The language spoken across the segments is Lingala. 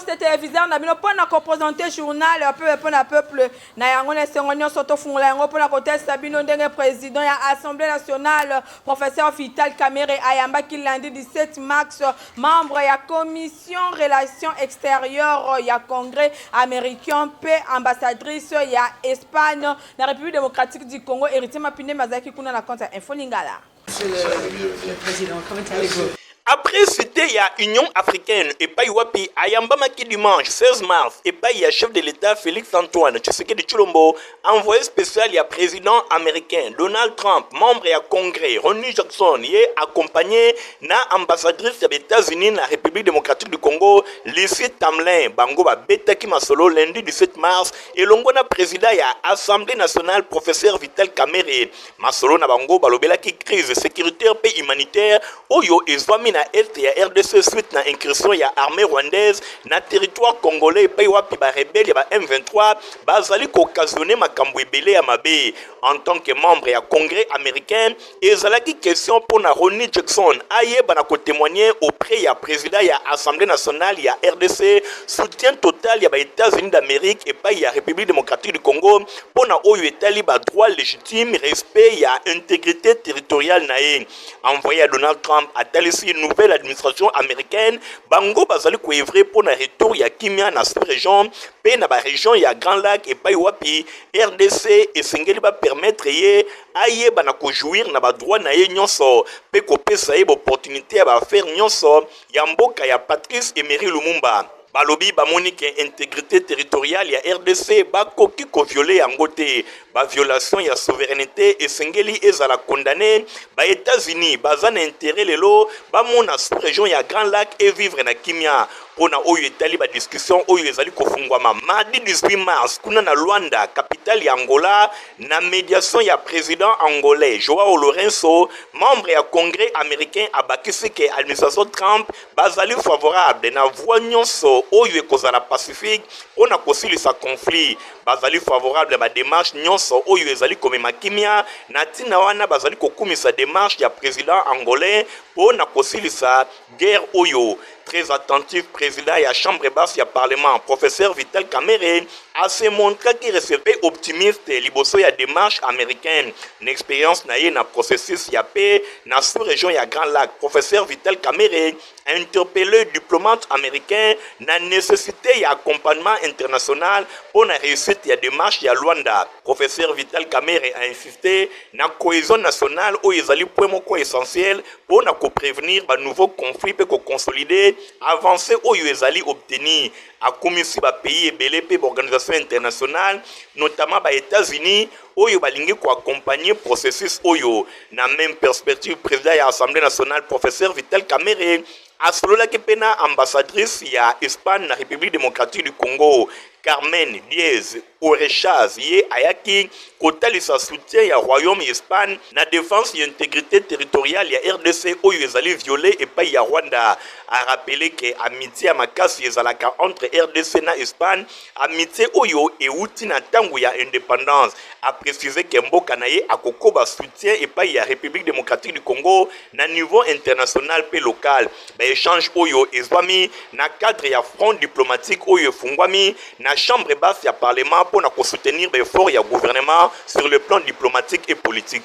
Poste téléviseur na bino mpo na kopresente journal ya peuple mpo na peuple. Na yango, na esengo nyonso, tofungola yango mpo na kotesta bino ndenge président ya Assemblée nationale, professeur Vital Kamerhe, ayambaki lundi 17 mars membre ya commission relations extérieures ya Congrès américain mpe ambassadrice ya Espagne na République démocratique du Congo. Héritier Mapindembe azalaki kuna na compte ya Info Lingala. Monsieur le Président, comment allez-vous? Après cité ya Union africaine epai wapi ayambamaki dimanche 16 mars epai ya chef de l'État Félix Antoine Tshisekedi Tshilombo, envoyé spécial ya président américain Donald Trump, membre ya Congrès Ronnie Jackson, ye accompagné na ambassadrice ya États-Unis na République démocratique du Congo, Lucy Tamlin, bango babetaki masolo lundi 17 mars elongo na président ya Assemblée nationale, professeur Vital Kamerhe. Masolo na bango, balobelaki crise sécuritaire mpe humanitaire oyo ezwami na est ya RDC suite na incursion ya armée rwandaise na territoire congolais, epai wapi barebelles ya ba M23 bazali kooccasionner makambo ebele ya mabe. En tant que membre ya Congrès américain, ezalaki question mpo na Ronnie Jackson ayeba na kotémoigner auprès ya président ya Assemblée nationale ya RDC soutien total ya baÉtats-Unis d'Amérique epai ya République démocratique du Congo mpo na oyo etali badroit légitime, respect ya intégrité territoriale na ye. Envoyé ya Donald Trump atalisi nouvelle administration américaine, bango bazali koœuvrer mpo na retour ya kimia na sous-région mpe na barégion ya Grands Lacs, epai wapi RDC esengeli bapermettre ye ayeba na kojouir na badroit na ye nyonso mpe kopesa ye baopportunité ya baaffaire nyonso ya mboka ya Patrice Emery Lumumba. Balobi bamoni ke intégrité territoriale ya RDC bakoki kovioler yango te. Baviolation ya souveraineté esengeli ezala condamné. BaÉtats-Unis baza na intérêt lelo bamona sous-région ya Grands Lacs evivre na kimia. Mpo na oyo etali badiscussion oyo ezali kofungwama mardi 18 mars kuna na Luanda, capitale ya Angola, na médiation ya président angolais Joao Lourenço, membre ya Congrès américain abakisi ke administration Trump bazali favorable na voie nyonso oyo ekozala pacifique mpo na kosilisa conflit. Bazali favorable ya badémarche nyonso oyo ezali komema kimia. Na ntina wana, bazali kokumisa démarche ya président angolais mpo na kosilisa guerre oyo. Très attentif, président ya chambre basse ya parlement, professeur Vital Kamerhe, ase montraki réservé, optimiste liboso ya démarche américaine. Na expérience na ye na processus ya paix na sous-région ya Grands Lacs, professeur Vital Kamerhe interpellé diplomate américain na nécessité ya accompagnement international mpo na réussite ya démarche ya Luanda. Professeur Vital Kamerhe a insisté na cohésion nationale oyo ezali point moko essentiel mpo na koprévenir banouveau conflit mpe koconsolider avancée oyo ezali obtenir. Akumisi bapays ebele mpe baorganisation internationale, notamment baÉtats-Unis, oyo balingi koaccompagner processus oyo. Na même perspective, président ya Assemblée nationale, professeur Vital Kamerhe, asololaki mpe na ambassadrice ya Espagne na République démocratique du Congo, Carmen Diez Orechaz. Ye ayaki kotalisa soutien ya royaume Espagne na défense ya intégrité territoriale ya RDC oyo ezali violé epai ya Rwanda. Arappeler ke amitié ya makasi ezalaka entre RDC na Espagne, amitié oyo euti na ntango ya indépendance. Apréciser ke mboka na ye akokoba soutien epai ya République démocratique du Congo na niveau international mpe local. Baéchange oyo ezwami na cadre ya front diplomatique oyo efungwami na chambre basse ya parlement mpo na kosoutenir baeffort ya gouvernement sur le plan diplomatique et politique.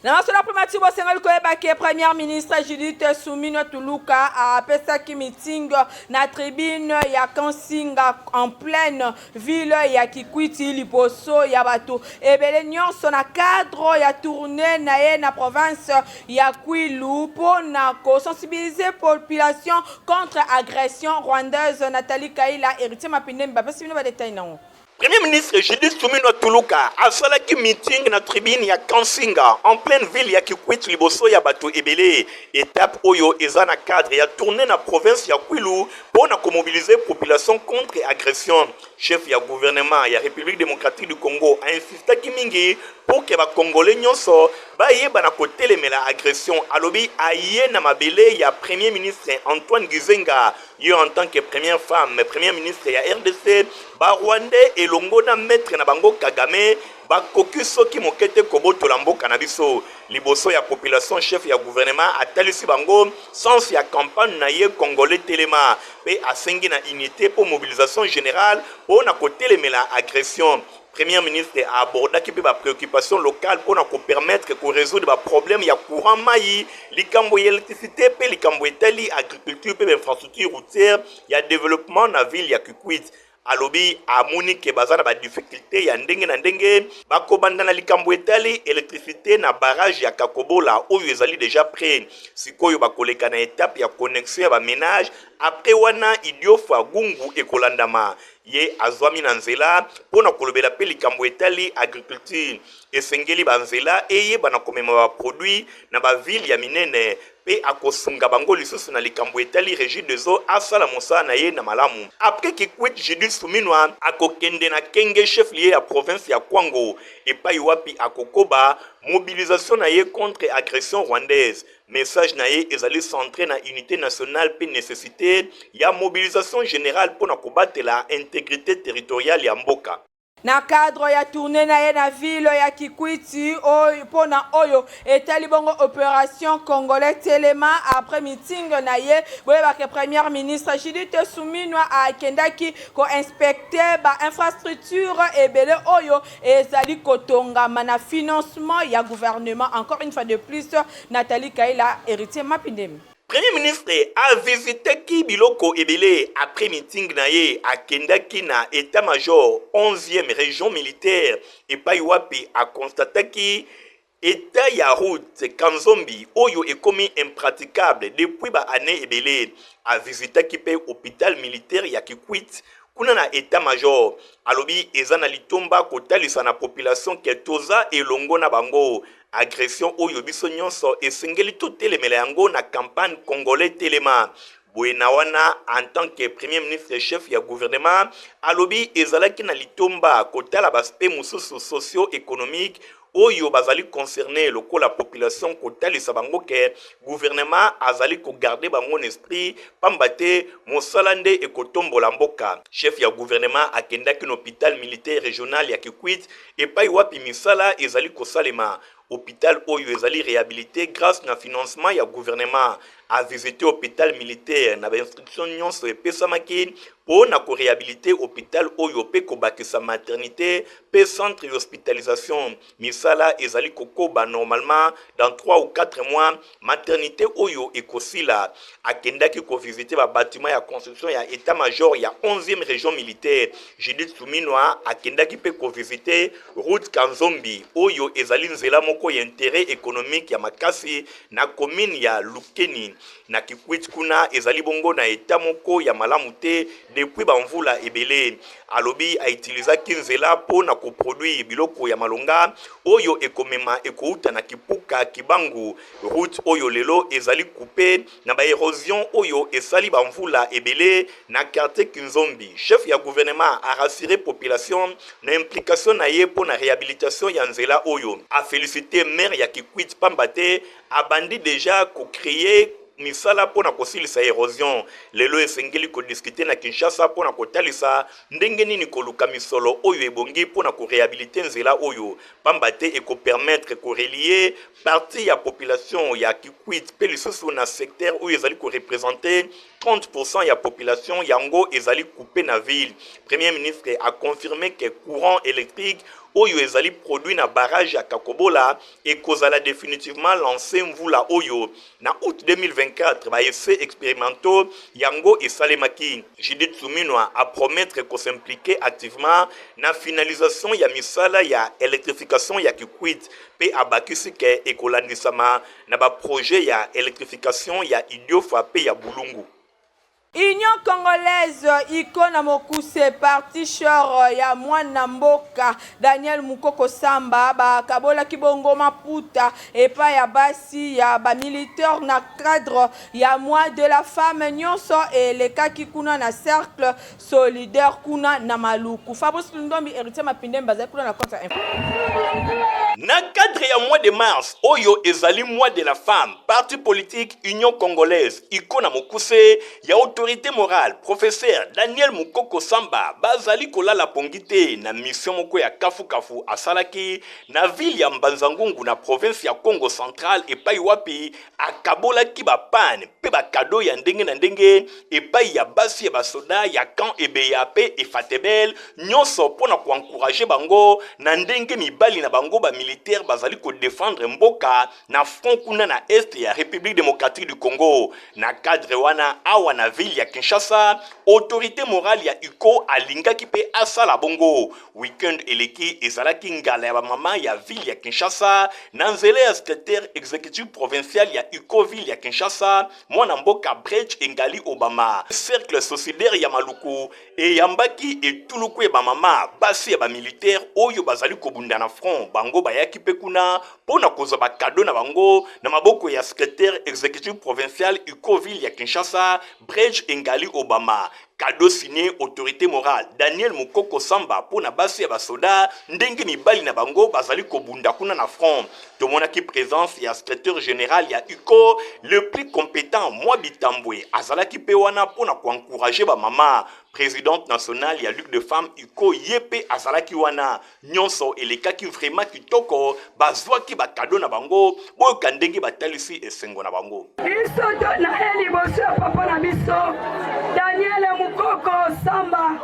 Na masolo ya primature, bosengeli koyeba ke première ministre Judith Suminwa Tuluka apesaki meeting na tribune ya Kansinga en pleine ville ya Kikwiti liboso ya bato ebele nyonso na cadre ya tournée na ye na province ya Kwilu mpo na kosensibiliser population contre agression rwandaise. Nathalie Kaila, Héritier Mapindembi bapesi bino badétail nango. Premier ministre Judith Suminwa Tuluka asalaki meeting na tribune ya Kansinga en pleine ville ya Kikwit liboso ya bato ebele. Étape oyo eza na cadre ya tournée na province ya Kwilu mpo na komobiliser population contre agression. Chef ya gouvernement ya République démocratique du Congo ainsistaki mingi mpo ke bakongolais nyonso bayeba na kotelemela agression. Alobi aye na mabele ya premier ministre Antoine Gizenga, ye en tant que première femme premier ministre ya RDC. Barwandais elongo na armée na bango bazali kooccasionner makambo ebele. elongo na maître na bango Kagame bakoki soki moke te kobotola mboka na biso. Liboso ya population, chef ya gouvernement atalisi bango sens ya campagne na ye Congolais telema, mpe asengi na unité mpo mobilisation générale mpo na kotelemela agression. Premier ministre aabordaki mpe bapréoccupation locale mpo na kopermettre korésoudre baproblème ya courant, mai, likambo ya électricité mpe likambo etali agriculture mpe bainfrastructure routière ya développement na ville ya Kikwit. Alobi amoni ke baza na badifficulté ya ndenge na ndenge. Bakobanda na likambo etali électricité na barrage ya Kakobola oyo ezali déjà prêt. Sikoyo bakoleka na étape ya connexion ya baménage. Après wana, Idiofa Gungu ekolandama. Ye azwami na nzela mpo na kolobela mpe likambo etali agriculture. Esengeli banzela eyeba na komema baproduit na bavile ya minene, mpe akosunga bango lisusu na likambo etali Régie des eaux asala mosala na ye na malamu. Après Kikwit, Judith Suminwa akokende na Kenge, chef lieu ya province ya Kwango, epai wapi akokoba mobilisation na ye contre agression rwandaise. Message na ye ezali centré na unité nationale mpe nécessité ya mobilisation générale mpo na kobatela intégrité territoriale ya mboka. Na cadre ya tournée na ye na ville ya Kikwiti oyo mpona oyo etali bongo opération Congolais telema, après meeting na ye, boyebaka première ministre Judith Suminwa akendaki koinspecter bainfrastructure ebele oyo ezali kotongama na financement ya gouvernement. Encore une fois de plus, Nathalie Kaila, Héritier Mapindemi. Premier ministre avisitaki biloko ebele. Après meeting na ye, akendaki na état-major 11e région militaire, epai wapi akonstataki état ya route Kanzombi oyo ekomi impraticable depuis baannée ebele. Avisitaki mpe hôpital militaire ya Kikwit. Kuna na état-major, alobi eza na litomba kotalisa na population ke toza elongo na bango. Agression oyo, biso nyonso esengeli totelemela yango na campagne Congolais telema. Boye na wana, en tant que premier ministre, chef ya gouvernement, alobi ezalaki na litomba kotala baaspect mosusu socio-économique oyo bazali concerné lokola population, kotalisa bango ke gouvernement azali kogarder bango na esprit, pamba te mosala nde ekotombola mboka. Chef ya gouvernement akendaki na hôpital militaire régional ya Kikwit, epai wapi misala ezali kosalema. Hôpital oyo ezali réhabilité grâce na financement ya gouvernement. Avisité hôpital militaire na bainstruction nyonso epesamaki mpo na koréhabiliter hôpital oyo mpe kobakisa maternité mpe centre ya hospitalisation. Misala ezali kokoba. Normalement, dans 3 ou 4 mois, maternité oyo ekosila. Akendaki kovisiter babâtiment ya construction ya état-major ya 11e région militaire. Judith Suminwa akendaki mpe kovisiter route Kanzombi oyo ezali nzela moko ya intérêt économique ya makasi na commune ya Lukeni na Kikwit. Kuna ezali bongo na état moko ya malamu te depuis bamvula ebele. Alobi autilisaki nzela mpo na koproduire biloko ya malonga oyo ekomema ekouta na Kipuka Kibangu. Route oyo lelo ezali coupé na baérosion oyo esali bamvula ebele na quartier Kinzombi. Chef ya gouvernement arassuré population na implication na ye mpo na réhabilitation ya nzela oyo. Afélicité maire ya Kikwit, pamba te abandi déjà kocréer misala mpo na kosilisa érosion. Lelo esengeli kodiscuter na Kinshasa mpo na kotalisa ndenge nini koluka misolo oyo ebongi mpo na koréhabiliter nzela oyo, pamba te ekopermettre korelier partie ya population ya Kikwit mpe lisusu na secteur oyo ezali koreprésenter 30 ya population yango ezali coupé na ville. Premier ministre aconfirmé ke courant électrique oyo ezali produit na barrage ya Kakobola ekozala définitivement lancé mvula oyo. Na août 2024, baessais expérimentaux yango esalemaki. Judith Suminwa apromettre kos'impliquer activement na finalisation ya misala ya électrification ya Kikwit, mpe abakisi ke ekolandisama na baprojet ya électrification ya Idiofa mpe ya Bulungu. Union congolaise iko na mokuse, parti cher ya mwana mboka Daniel Mukoko Samba, bakabolaki bongo maputa epai ya basi ya bamilitaire na cadre ya mois de la femme. Nyonso elekaki kuna na cercle solidaire kuna na Maluku. Fabrice Lundombi, Héritier Mapindembe bazali kuna na compte. Na cadre ya mois de mars oyo ezali mois de la femme, parti politique Union congolaise iko na mokuse ya. Autorite morale Professeur Daniel Mukoko Samba bazali kolala pongi te na mission moko ya kafu-kafu asalaki na ville ya Mbanza-Ngungu na province ya Kongo Central epai wapi akabolaki ba panne mpe ba cadeaux ya ndenge na ndenge epai ya basi ya basoda ya camp Ebeya mpe Efatebel, nyonso mpo na ko encourager bango na ndenge mibali na bango ba militaires bazali ko defendre mboka na front kuna na est ya Republique democratique du Congo. Na cadre wana, awa na ville ya Kinshasa, autorite morale ya UCO alingaki mpe asala bongo. Week-end eleki ezalaki ngala ya ba mama ya ville ya Kinshasa na nzela ya secretaire executif provincial ya UCO ville ya Kinshasa, mwana mboka Bredge Engali Obama. Cercle socidaire ya Maluku eyambaki etuluku ya ba mama basi ya ba militaire oyo bazali kobunda na front. Bango bayaki mpe kuna mpo na kozwa ba cadeaux na bango na maboko ya secretaire executif provincial UCO ville ya Kinshasa, Bredge Engali Obama. Cadeau signé autorite morale Daniel Mukoko Samba mpo na basi ya basoda ndenge mibali na bango bazali kobunda kuna na front. Tomonaki presence ya secretaire general ya UCO le plus competent Mwa Bitambwe azalaki mpe wana mpo na ko encourager ba mama. Presidente nationale ya Ligue de femmes UCO ye mpe azalaki wana. Nyonso elekaki vraiment kitoko, bazwaki ba cadeaux na bango, boyoka ndenge batalisi esengo na bango. Biso to na ye liboso ya papa na biso Daniel Mukoko Samba.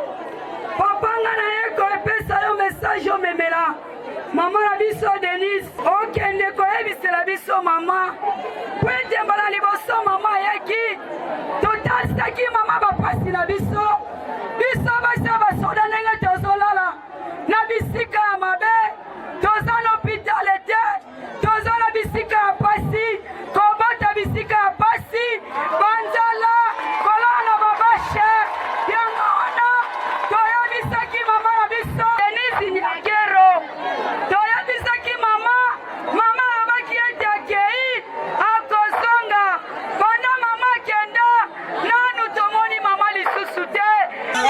Papa nga na ye koepesa yo message omemela mama na biso Denise, okende koyebisela biso mama po ete mbala liboso mama ayaki totalisaki mama bapasi na biso, biso basi ya basoda ndenge tozolala na bisika ya mabe, toza na hopitale te, toza na bisika ya pasi, kobota bisika ya pasi, banzala, kolala na babashe. Yango wana toyebisaki mama na biso Denise Nyakero, toyebisaki mama, mama alobaki ete akei akozonga. Banda mama akenda nanu tomoni mama lisusu te.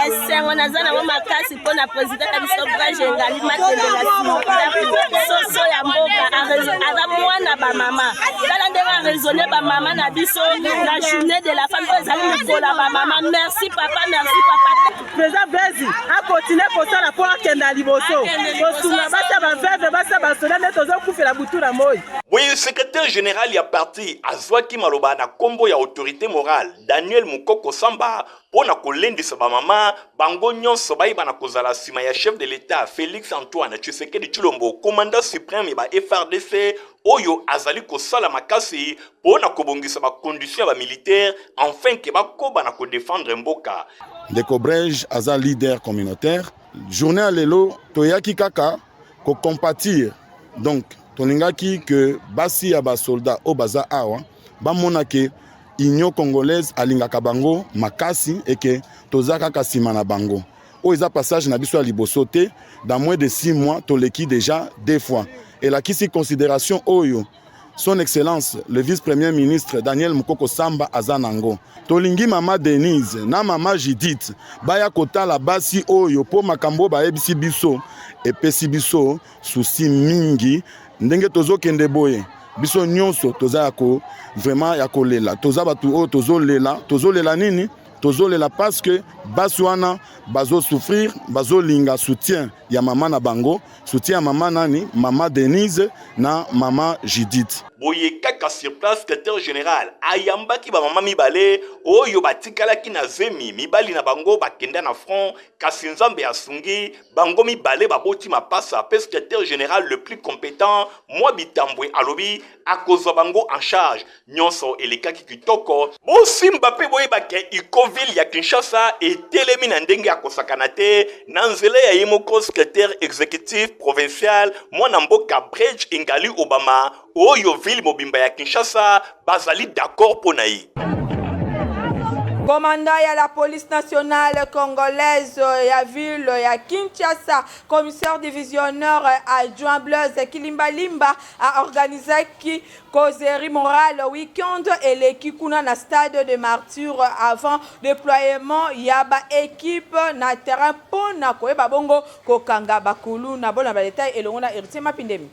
Esengo naza nango makasi mpo na president na biso Brage Ngali Matende na nsima soso ya mboka aza mwana bamama. Tala ndenge araisonne bamama na biso na journée de la femme oyo ezali mokolo ya bamama. Merci papa, merci papa. President Blaise akontinue kosala mpo akenda liboso kosunga basi ya baveve, basi ya basoda nde tozokufela butu na moi. Boye secretaire general ya parti azwaki maloba na kombo ya autorite morale Daniel Mukoko Samba mpo na kolendisa ba mama bango nyonso bayeba na kozala nsima ya chef de l'Etat Felix Antoine Tshisekedi Tshilombo, commandant supreme ya ba FARDC oyo azali kosala makasi mpo na kobongisa ba conditions ya ba militaires enfin ke bakoba na kodefendre mboka. Ndeko Brege aza leader communautaire. Journée ya lelo toyaki kaka ko compatir, donc tolingaki que basi ya ba soldats oyo baza awa bamona ke Union congolaise alingaka bango makasi et que toza kaka sima na bango. Oyo eza passage na biso ya liboso te, dans moins de 6 mois toleki déjà 2 fois. Elakisi considération oyo Son Excellence le vice-premier ministre Daniel Mukoko Samba aza nango. Tolingi mama Denise na mama Judith baya kotala basi oyo po makambo bayebisi biso epesi biso souci mingi ndenge tozokende boye. Biso nyonso toza ya ko vraiment ya kolela, toza bato oyo tozolela. Tozolela nini? Tozolela parce que basi wana bazo souffrir, bazolinga soutien ya mama na bango, soutien ya mama nani? Mama Denise na mama Judith. Boye kaka sur place, secretaire general ayambaki ba mama mibale oyo batikalaki na zemi, mibali na bango bakenda na front, kasi Nzambe asungi bango mibale baboti mapasa, pe secretaire general le plus competent Mwa Bitambwe alobi akozwa bango en charge. Nyonso elekaki kitoko. Bosimba pe boyeba ke Ecoville ya Kinshasa etelemi na ndenge ya kosakana te na nzela ya ye moko secretaire executif provincial mwana mboka Bredge Engali Obama oyo ville mobimba ya Kinshasa bazali d'accord mpo na ye. Commandant ya la police nationale congolaise ya ville ya Kinshasa, commissaire divisionnaire adjoint Blaise Kilimbalimba a organisaki causerie morale week-end eleki kuna na stade de Martyrs avant deploiement ya ba equipe na terrain mpo na koyeba bongo kokanga bakuluna. Bona ba details elongo na Heritier Mapindemi.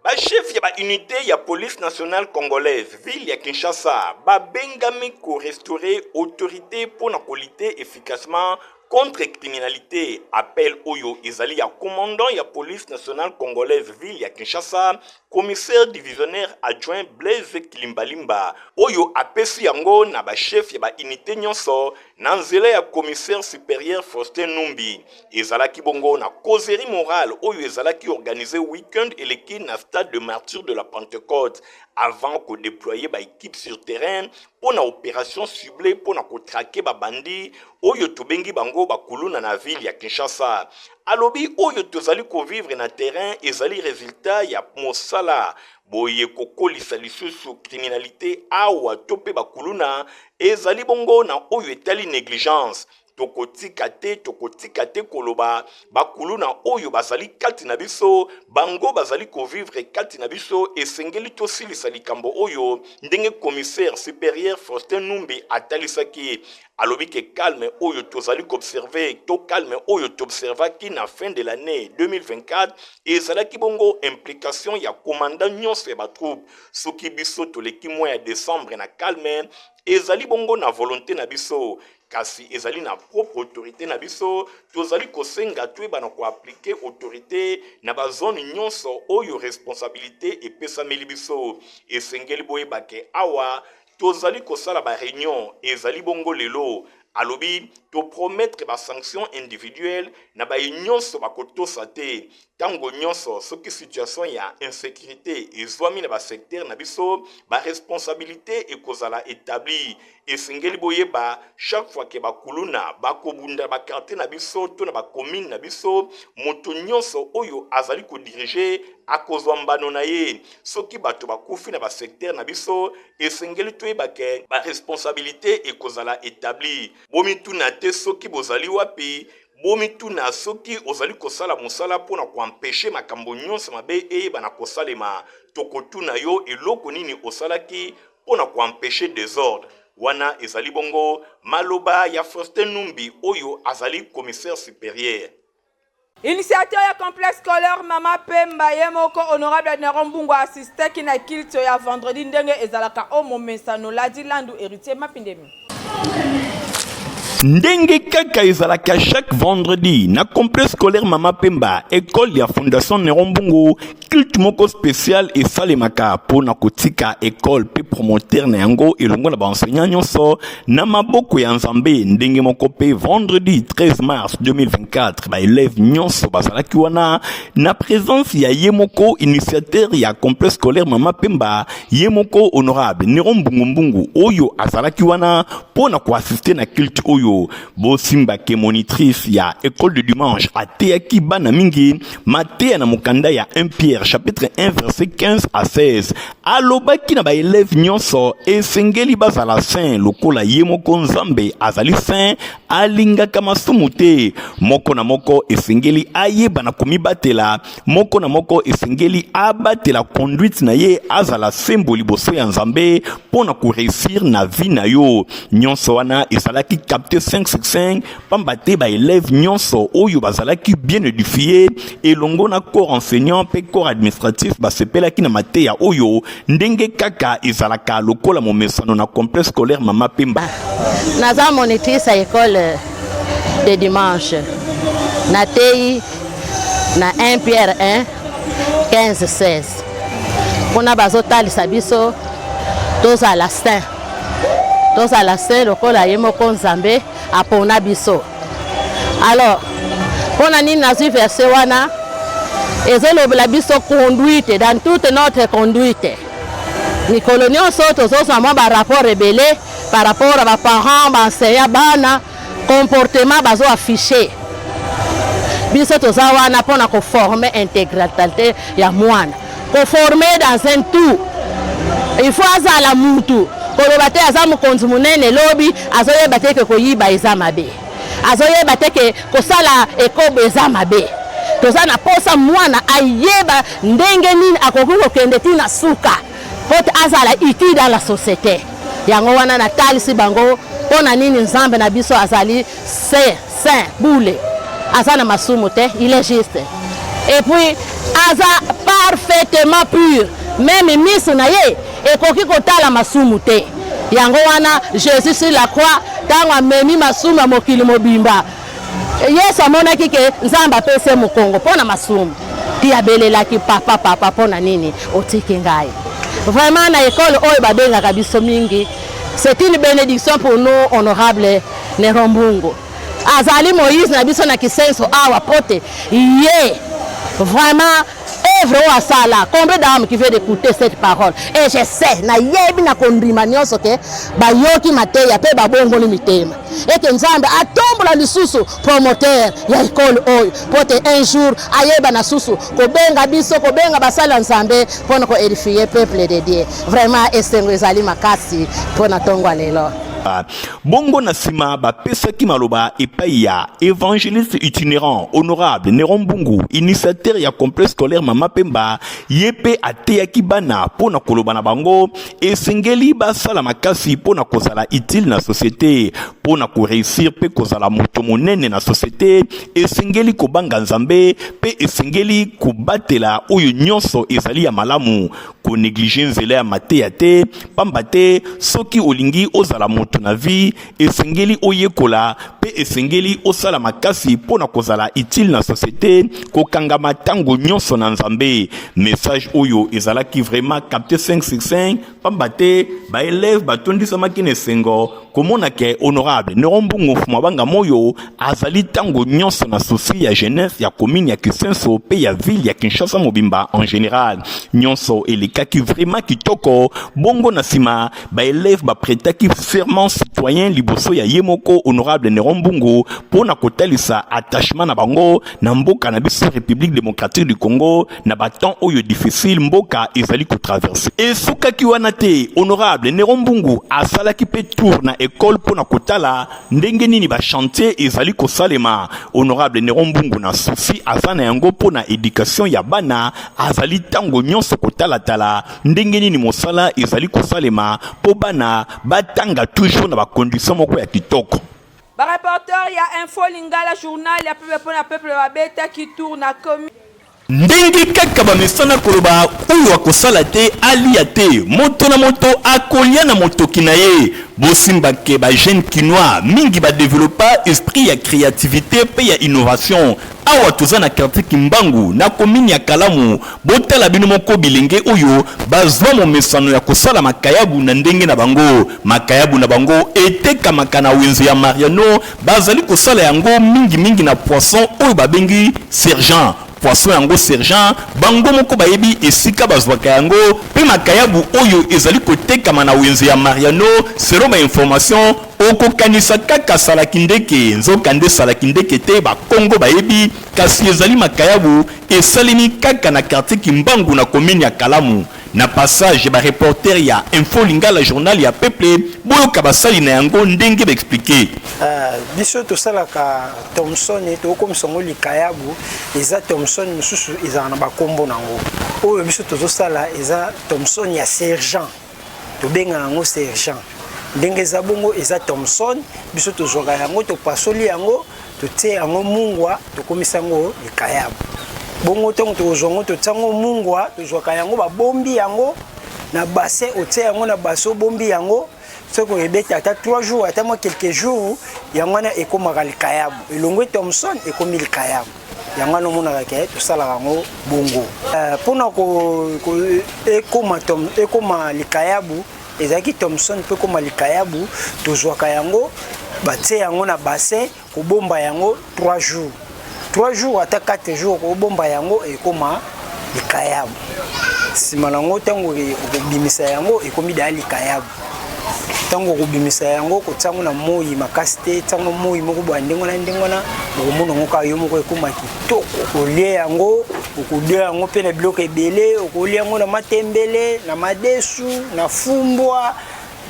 Ba chefs ya ba unités ya police nationale congolaise ville ya Kinshasa babengami ko restaurer autorite mpo na ko lutter efficacement contre criminalite. Appel oyo ezali ya commandant ya police nationale congolaise ville ya Kinshasa, commissaire divisionnaire adjoint Blaise Kilimbalimba, oyo apesi yango na ba chefs ya ba unités nyonso na nzela ya commissaire superieur Faustin Numbi. Ezalaki bongo na causerie morale oyo ezalaki organise week-end eleki na stade de martyrs de la Pentecôte avant ko deployer ba équipes sur terrain mpo na opération ciblée mpo na ko traquer ba bandits oyo tobengi bango ba kuluna na ville ya Kinshasa. Alobi oyo tozali ko vivre na terrain ezali resultat ya mosala boye kokolisa lisusu criminalité awa to mpe bakuluna ezali bongo na oyo etali negligence. Tokotika te, tokotika te koloba bakuluna oyo bazali kati na biso, bango bazali kovivre kati na biso. Esengeli tosilisa likambo oyo ndenge commissaire superieur Faustin Numbi atalisaki. Alobi ke calme oyo tozali koobserve to calme oyo toobservaki na fin de l'annee 2024 ezalaki bongo implication ya commandant nyonso ya batroupe. Soki biso toleki mois ya decembre na calme, ezali bongo na volonte na biso, kasi ezali na propre autorité na biso. Tozali kosenga toyebana koaplike autorité na bazone nyonso oyo responsabilité epesameli biso. Esengeli boyeba ke awa tozali kosala ba réunion ezali bongo lelo. Alobi topromettre ba sanction individuelle na baye nyonso bakotosa te. Ntango nyonso soki situation ya insécurité ezwami na basecteur na biso, ba responsabilité ekozala établie. Esengeli boyeba chaque fois ke bakuluna bakobunda na bakartier na biso to na bacommune na biso, moto nyonso oyo azali kodirige akozwa mbano na ye. Soki bato bakufi na basecteur na biso, esengeli toyeba ke baresponsabilité ekozala établie. Bomituna te soki bozali wapi, bomituna soki ozali kosala mosala mpo na koempeshe makambo nyonso mabe eyebana kosalema. Tokotuna yo eloko nini osalaki mpo na koempeshe desordre wana. Ezali bongo maloba ya Faustin Numbi oyo azali commissaire supérieur. Initiateur ya complexe scolaire Mama Pemba, ye moko honorable Neron Mbungu assistaki na culte ya vendredi ndenge ezalaka o momesano. Ladi Landu, Héritier Mapindemi. Ndenge kaka ezalaka chaque vendredi na complexe scolaire Mama Pemba, école ya Fondation Neron Mbungu, culte moko spécial esalemaka mpo na kotika école mpe promoteur na yango elongo na baenseignant nyonso na maboko ya Nzambe. Ndenge moko mpe vendredi 13 mars 2024, baélève nyonso bazalaki wana na présence ya ye moko initiateur ya complexe scolaire Mama Pemba, ye moko honorable Neron Mbungumbungu, oyo azalaki wana mpo na koassiste na culte oyo. Bosimbake monitrice ya école de dimanche ateyaki bana mingi mateya na mokanda ya 1 Pierre chapitre 1 verset 15 à 16. Alobaki na baeleve nyonso esengeli bazala saint lokola ye moko Nzambe azali saint, alingaka masumu te. Moko na moko esengeli ayeba na komibatela, moko na moko esengeli abatela conduite na ye, azala sembo liboso ya Nzambe mpo na koreusir na vie na yo. Nyonso wana ezalaki capte 5 sur 5, pamba te baeleve nyonso oyo bazalaki bien édifié elongo na corps enseignant mpe corps administratif basepelaki na mateya oyo ndenge kaka ezalaka lokola momesano na complexe scolaire Mama Pemba. Naza monitrice ya école de dimanche, nateyi na 1 Pierre 1 15 16. Kuna bazotalisa biso tozala saint, tozala saint lokola ye moko Nzambe apona biso. Alors mpona nini nazwi verset wana? Ezolobela biso conduite, dans toute notre conduite. Mikolo nyonso tozozwa mwa barapport ebele par rapport à baparents, baenseignant, bana, comportement bazo affiche. Biso toza wana mpona koforme intégralité ya mwana, koforme dans un tout. Il faut azala mutu koloba te aza mokonzi monene, lobi azoyeba te ke koyiba eza mabe, azoyeba te ke kosala ekobo eza mabe. Toza na posa mwana ayeba ndenge nini akoki kokende tina suka po te azala utile dans la société. Yango wana natalisi bango mpo na nini Nzambe na biso azali saint, saint bule, aza na masumu te, il est juste. Et puis Aza parfaitement pur, meme miso na ye ekoki kotala masumu te. Yango wana Jesus sur la croix, ntango amemi masumu ya mokili mobimba, Yesu amonaki ke Nzambe apesi ye mokongo mpo na masumu, ti abelelaki, Papa, papa, mpo na nini otiki ngai? Vraiment na ekole oyo babengaka biso mingi, c'est une bénédiction pour nous, honorable Neron Mbungu. Azali Moïse na biso na Kisenso awa pote ye vraiment œuvre oyo asala. Combien d'âmes qui vient d'écouter cette parole? Et je sais, nayebi na kondima nyonso ke bayoki mateya mpe babongoli mitema, ete Nzambe atombola lisusu promoteur ya ekole oyo mpo te un jour ayeba na susu kobenga biso, kobenga basali ya Nzambe mpo na koédifier peuple de Dieu. Vraiment esengo ezali makasi mpo na ntongo ya lelo. Bongo na nsima bapesaki maloba epai ya évangéliste itinérant honorable Neron Mbungu, initiateur ya complexe scolaire Mama Pemba. Ye mpe ateyaki bana mpo na koloba na bango esengeli basala makasi mpo na kozala utile na société. Mpo na koréussir mpe kozala moto monene na société, esengeli kobanga Nzambe mpe esengeli kobatela oyo nyonso ezali ya malamu, konégliger nzela ya mateya te, pamba te soki olingi ozala moto na vie, esengeli oyekola mpe esengeli osala makasi mpo na kozala utile na société, kokangama ntango nyonso na Nzambe. Message oyo ezalaki vraiment capté 565, pamba te baélève batondisamaki na esengo komona ke honorable Neron Mbungu Mfuma Banga Moyo azali ntango nyonso na souci ya jeunesse ya commune ya Kisenso mpe ya ville ya Kinshasa mobimba en général. Nyonso elekaki vraiment kitoko. Bongo na nsima baélève baprêtaki serment citoyen liboso ya ye moko honorable Neron Mbungu mpo na kotalisa attachement na bango na mboka na biso, République démocratique du Congo, na batemps oyo difficile mboka ezali kotraverser. Esukaki wana te, honorable Neron Mbungu asalaki mpe tour na ekole mpo na kotala ndenge nini bachantier ezali kosalema. Honorable Neron Mbungu, na souci aza na yango mpo na éducation ya bana, azali ntango nyonso kotalatala ndenge nini mosala ezali kosalema mpo bana batanga toujours na bacondition moko ya kitoko. Bareporter ya Info Lingala, journal ya peuple mpo na peuple, babetaki tour na commune. Ndenge kaka bamesana koloba, oyo akosala te alia te, moto na moto akolia na motoki na ye. Bosimbake bajeune kinois mingi badéveloppa esprit ya créativité mpe ya innovation. Awa toza na quartier Kimbangu, na commune ya Kalamu. Botala bino moko bilenge oyo bazwa momesano ya kosala makayabu na ndenge na bango. Makayabu na bango etekamaka na wenze ya Mariano. Bazali kosala yango mingimingi na poisson oyo babengi sergent. Poisson yango sergent, bango moko bayebi esika bazwaka yango. Mpe makayabu oyo ezali kotekama na wenze ya Mariano, selon bainformation, okokanisa kaka salaki ndeke, nzoka nde salaki ndeke te. Bakongo bayebi, kasi ezali makayabu esalemi kaka na quartier Kimbangu, na commune ya Kalamu. Na passage bareporter ya Info Lingala, journal ya peuple, boyoka basali na yango ndenge baexpliquer. Biso tosalaka thomson, tokokomisa yango likayabu. Eza thomson mosusu ezalaka na bakombo nango. Oyo biso tozosala eza thomson ya sergent, tobengaka yango sergent. Ndenge eza bongo, eza thomson. Biso tozwaka yango, topasoli yango, totie yango mungwa, tokomisa yango likayabu. Bongo ntango tokozwa yango, totia yango mungwa. Tozwaka yango, babombi yango na bassin. Otie yango na bassin, obombi yango, soki oyebeti ata 3 jours, ata mwa quelques jours, yango wana ekomaka likayabu. Elongwe thomson, ekomi likayabu. Yango wana omonaka ke tosalaka yango bongo mpona ekoma likayabu. Ezalaki thomson mpe ekoma likayabu. Tozwaka yango, batie yango na bassin, kobomba yango 3 jours, 3 jours ata 4 jours, kobomba yango, ekoma likayabu. Nsima nango, ntango okobimisa yango, ekomi daya likayabu. Ntango okobimisa yango, kotia yango na moi makasi te, tiango moi moko boya ndenge wana, ndenge wana okomona yango kaka yo moko ekóma kitoko. Okolia yango, okolia yango mpe na biloko ebele. Okolia yango na matembele, na madesu, na fumbwa,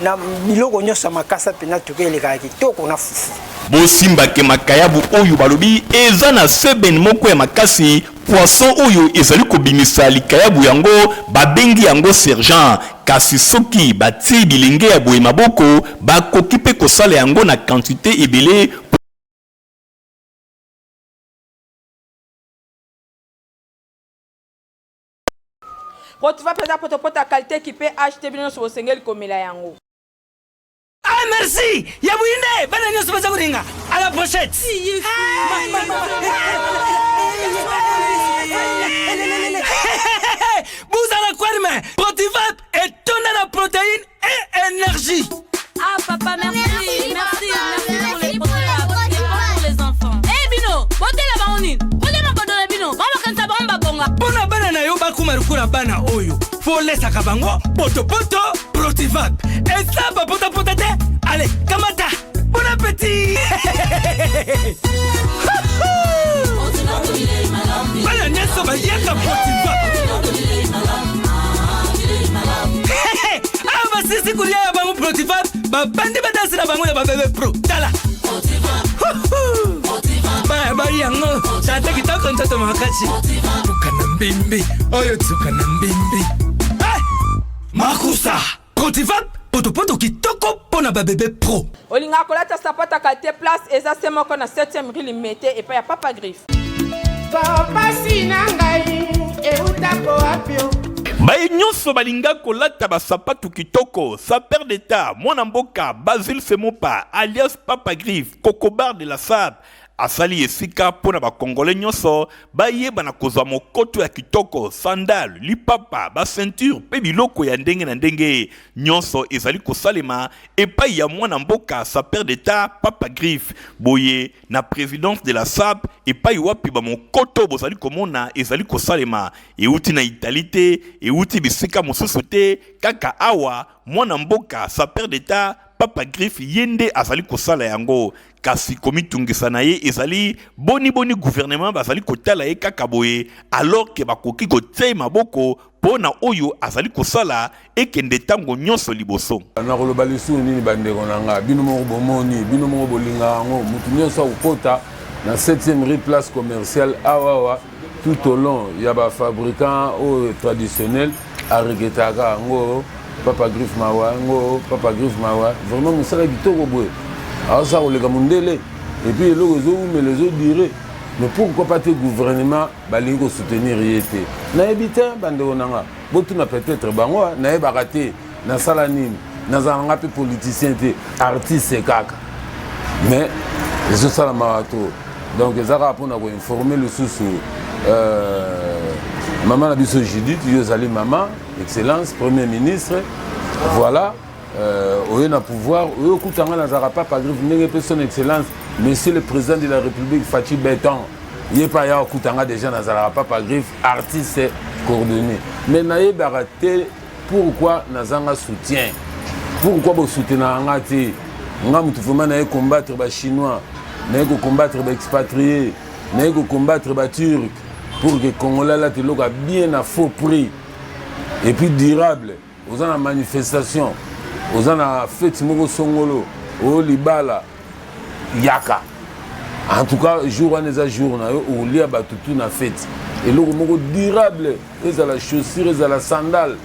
na biloko nyonso ya makasa mpena tuka, elekaka kitoko na fufu. Bosimbake makayabu oyo balobi eza na sebene moko ya makasi. Poisson oyo ezali kobimisa likayabu yango, babengi yango sergent. Kasi soki batie bilenge ya boye maboko, bakoki mpe kosala yango na quantité ebele. Protivap eza potopoto ya qualite equipe HT bino nionso bosengeli komela yango. Ah merci ya buyi nde bana nyonso baza kolinga à la prochette. Buzala kwarme Protivap etonda na protéine et énergie. Ah papa merci merci merci, merci pour les Protivap c'est bon pour les enfants. Eh bino botela bango nini? Bolia makodo na bino bango bakanisa bango babonga. Mpo na bana na yo bakoma lokola bana oyo folesaka bango potopoto Protivap eza bapotapota te ale kamata bon appétit bana nyonso baliaka Protivap awa basisi kolia ya bango Protivap babandi badansi na bango ya babebe pro tala baya bai yango tata kitoko nzoto makasi tuka na mbimbi oyo tuka na mbimbi Makusa Protivap potopoto kitoko mpo na babebe pro. Olingaka kolata sapato ya qualité place eza se moko na 7e rue Limete epai ya Papa Griffe. Pasi na ngai eutako wapi o? Baye nyonso balinga kolata basapatu kitoko, sapeur d'etat, mwana mboka Basile Semopa alias Papa Griffe, Kokobar de la Sape, Asali esika mpo na ba congolais nyonso bayeba na kozwa mokoto ya kitoko, sandale, lipapa, ba ceinture mpe biloko ya ndenge na ndenge. Nyonso ezali kosalema epai ya mwana mboka sapeur d'etat Papa Griffe. Boye na presidence de la sap epai wapi ba mokoto bozali komona ezali kosalema euti na Italie te, euti bisika mosusu te, kaka awa mwana mboka sapeur d'etat Papa Griffe ye nde azali kosala yango. Kasi komitungisa na ye ezali boni boni gouvernement bazali kotala ye kaka boye alors que bakoki kotia ye maboko po na oyo azali kosala ekende tango nionso liboso. Nakoloba lisusu nini bandeko na nga? Bino moko bomoni, bino moko bolingaka yango. Moto nyonso akokota na 7e rue place commerciale awa awa tout au long ya ba fabricants oyo traditionnel aregretaka yango papa griffe mawa yango papa griffe mawa vraiment mosala kitoko boye aosala koleka mondele epuis eloko ezowumela ezodure mais pourquoi pas te gouvernement balingi kosoutenir ye te nayebi te bandeko na nga botuna peut-être bango nayebaka te nasala nini nazala nga mpe politicien te artiste kaka mais ezosala mawa to donc eza kaka mpona koinforme lisusu euh, mama na biso judith yo ozali mama excellence premier ministre voilà euh, oye na pouvoir oye okuta nga nazalaka papa griffe ndenge mpe son excellence monsieur le président de la république faci beton ye mpe aya okuta nga déjà nazalaka papa griffe artiste coordonné mais nayebaka te Pourquoi nazanga soutien? Pourquoi bo soutenaka nga te? Nga mutu vraiment naye combattre ba chinois, naye ko combattre ba expatriés, naye ko combattre ba turcs pour que congolais alata eloko ya bien na faux prix et puis durable. Oza na manifestation, oza na fete moko songolo, oyo libala yaka. En tout cas, jour wana eza jour na yo olia bato tout na fete. Eloko moko durable. Ezala chaussure, ezala sandale,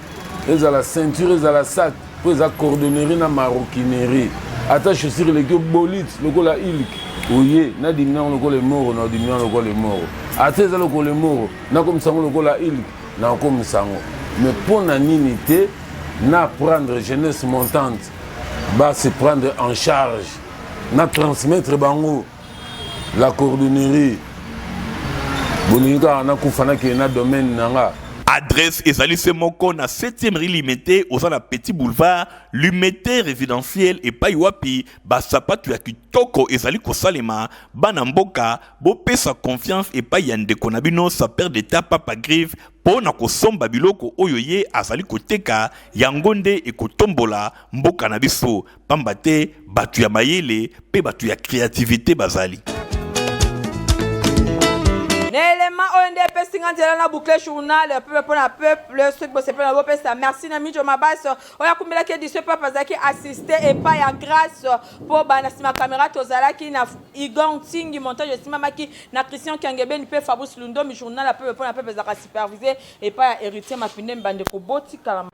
ezala ceinture, ezala sac, mpo eza cordonnerie na maroquinerie. Ata chaussure eleki yo bolite lokola ilk, oye nadimi yango lokola emoro, na odimi yango lokola emoro. Ata eza lokola emoro, nakomisa yango lokola ilk, nakomisa yango. Mais mpo na nini te na prendre jeunesse montante ba se prendre en charge na transmettre bango La cordonnerie bolingi kaka nakufa nakende na domaine na nga. Adresse ezali se moko na 7e rue Limete, oza na petit boulevard Limete résidentiel epai wapi ba sapatu ya kitoko ezali kosalema. Bana mboka bopesa confiance epai ya ndeko na bino sapeur d'etat Papa Griffe mpo na kosomba biloko oyo ye azali koteka, yango nde ekotombola mboka na biso. Pamba te bato ya mayele pe bato ya creativite bazali. Na elema oyo nde epesi nga nzela na boucle journal peuple mpo na peuple soki bosepeli na bopesa merci na Mijo Mabas oyo akumbelaki edition papa azalaki assiste epai ya Grace mpo ba na nsima camera tozalaki na Igor Ntingi montage esimbamaki na Christian Kiangebeni mpe Fabrice Lundomi journal ya peuple mpo na peuple ezalaka supervise epai ya Heritier Mapindemi bandeko botikala.